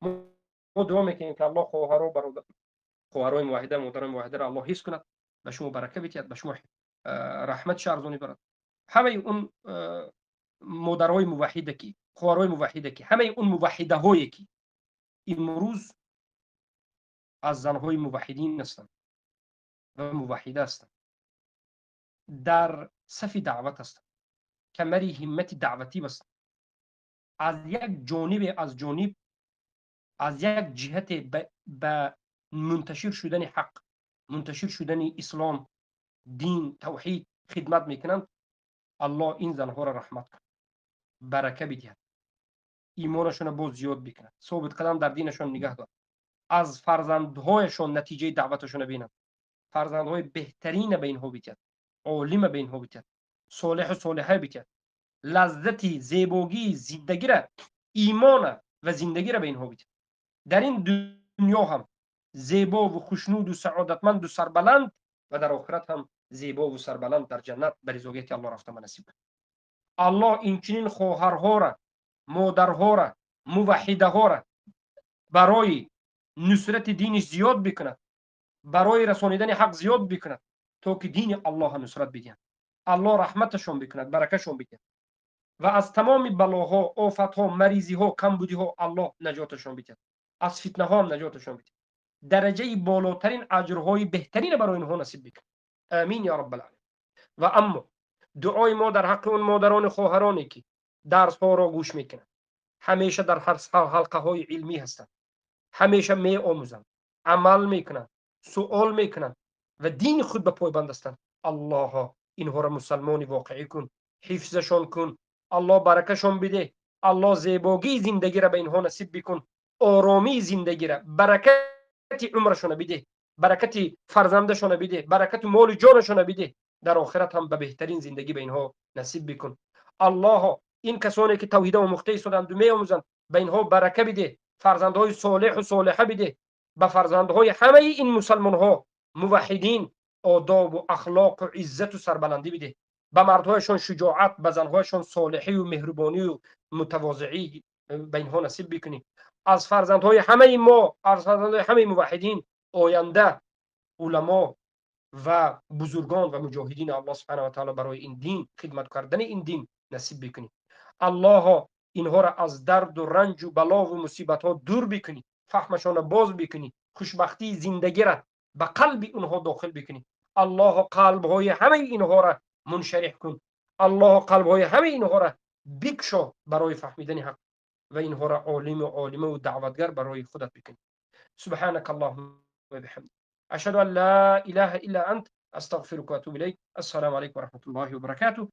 Мо дуо мекунем, ки Аллоҳ хоҳаро, бародар, хоҳарои муваҳҳида, модарои муваҳҳидаро Аллоҳ ҳифз кунад, ба шумо барака бидиҳад, ба шумо раҳматаш арзонӣ барад. Ҳамаи он модарҳои муваҳҳида ки, хоҳарои муваҳҳида ки, ҳамаи он муваҳҳидаҳое ки имрӯз аз занҳои муваҳҳидин ҳастанд ва муваҳҳида ҳастанд, дар сафи даъват ҳастанд, камари ҳиммати даъватӣ ҳастанд, аз як ҷонибе, аз ҷониб, аз як ҷиҳате ба мунташир шудани ҳақ, мунташир шудани ислом, дин, тавҳид хидмат мекунанд. Аллоҳ ин занҳоро раҳмат кунад, барака бидиҳад, имонашонро боз зиёд бикунад, собит қадам дар динашон нигаҳ дорад, аз фарзандҳояшон натиҷаи даъваташонро бинанд, фарзандҳои беҳтарина ба инҳо бидиҳад, олима ба инҳо бидиҳад, солеҳу солиҳа бидиҳад, лаззати зебогии зиндагира, имона ва зиндагира ба инҳо бидиҳад. Дар ин дунё ҳам зебову хушнуду саодатманду сарбаланд ва дар охират ҳам зебову сарбаланд дар ҷаннат ба ризогияти Аллоҳ рафта насиб кунад. Аллоҳ инчунин хоҳарҳора, модарҳора, муваҳҳидаҳора барои нусрати диниш зиёд бикунад, барои расонидани ҳақ зиёд бикунад, то ки дини Аллоҳа нусрат бидиҳанд. Аллоҳ раҳматашон бикунад, баракашон бидиҳад ва аз тамоми балоҳо, офатҳо, маризиҳо, камбудиҳо Аллоҳ наҷоташон бидиҳад, аз фитнаҳо ҳам наҷоташон бидиҳад, дараҷаи болотарин аҷрҳои беҳтарина барои инҳо насиб бикунад. Амин ё раббал оламин. Ва аммо дуои мо дар ҳаққи он модарони хоҳароне ки дарсҳоро гӯш мекунанд, ҳамеша дар ҳар ҳалқаҳои илмӣ ҳастанд, ҳамеша меомӯзанд, амал мекунанд, суол мекунанд ва дини худ ба пойбанд ҳастанд. Аллоҳо, инҳоро мусалмони воқеӣ кун, ҳифзашон кун, Аллоҳ баракашон бидеҳ, Аллоҳ зебогии зиндагиро ба инҳо насиб бикун, оромии зиндагиро, баракати умрашона бидеҳ, баракати фарзандашона бидеҳ, баракати моли ҷонашона бидеҳ, дар охират ҳам ба беҳтарин зиндагӣ ба инҳо насиб бикун. Аллоҳо, ин касоне ки тавҳида омӯхта истоданду меомӯзанд, ба инҳо барака бидеҳ, фарзандҳои солеҳу солиҳа бидеҳ, ба фарзандҳои ҳамаи ин мусалмонҳо муваҳҳидин одобу ахлоқу иззату сарбаландӣ бидеҳ, ба мардҳояшон шуҷоат, ба занҳояшон солиҳию меҳрубонию мутавозиӣ ба инҳо насиб бикунӣ. Аз фарзандҳои ҳамаи мо, аз фарзандҳои ҳамаи муваҳҳидин оянда уламо ва бузургон ва муҷоҳидини Аллоҳ субҳанаҳу ва таъоло барои ин дин, хидмат кардани ин дин насиб бикунӣ. Аллоҳо, инҳоро аз дарду ранҷу балову мусибатҳо дур бикунӣ, фаҳмашонро боз бикунӣ, хушбахтии зиндагиро ба қалби онҳо дохил бикунӣ. Аллоҳо, қалбҳои ҳамаи инҳоро муншариҳ кун. Аллоҳо, қалбҳои ҳамаи инҳоро бикшо барои фаҳмидани ҳақ ва инҳоро олиму олимаву даъватгар барои худат бикунӣ. سبحانك اللهم وبحمدك أشهد أن لا إله إلا أنت أستغفرك وأتوب إليك. السلام عليكم ورحمة الله وبركاته.